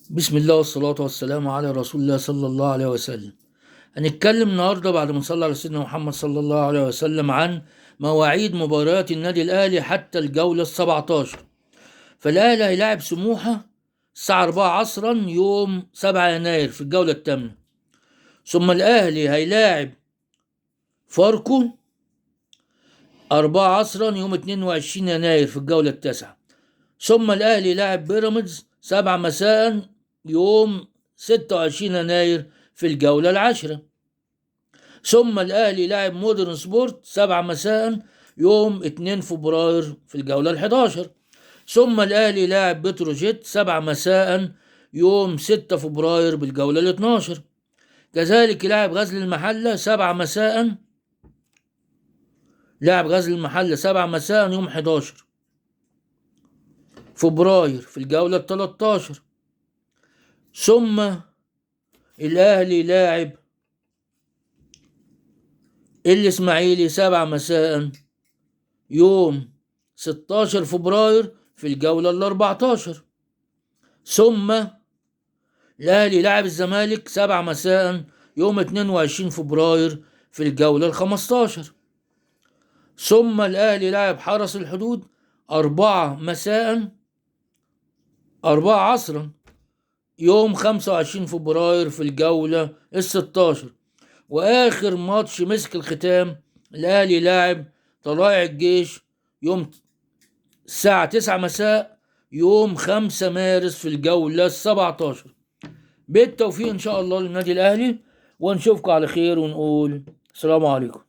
بسم الله والصلاة والسلام على رسول الله صلى الله عليه وسلم. هنتكلم النهارده بعد ما نصلي على سيدنا محمد صلى الله عليه وسلم عن مواعيد مباريات النادي الأهلي حتى الجولة 17. فالأهلي هيلاعب سموحة الساعة 4 عصرا يوم 7 يناير في الجولة الثامنة. ثم الأهلي هيلاعب فاركو 4 عصرا يوم 22 يناير في الجولة التاسعة. ثم الأهلي لاعب بيراميدز 7 مساء يوم 26 يناير في الجولة العاشرة. ثم الأهلي لاعب مودرن سبورت 7 مساء يوم 2 فبراير في الجولة 11. ثم الأهلي لاعب بتروجيت 7 مساء يوم 6 فبراير بالجولة 12. كذلك لاعب غزل المحلة 7 مساء، لاعب غزل المحلة 7 مساء يوم 11 فبراير في الجولة 13. ثم الأهلي لاعب الإسماعيلي 7 مساء يوم 16 فبراير في الجولة 14. ثم الأهلي لاعب الزمالك 7 مساء يوم 22 فبراير في الجولة 15. ثم الأهلي لاعب حرس الحدود 4 مساء، 4 عصرا يوم 25 فبراير في الجولة 16. وآخر ماتش مسك الختام الأهلي لاعب طلائع الجيش يوم الساعة 9 مساء يوم 5 مارس في الجولة 17. بالتوفيق إن شاء الله للنادي الأهلي، ونشوفكم على خير ونقول السلام عليكم.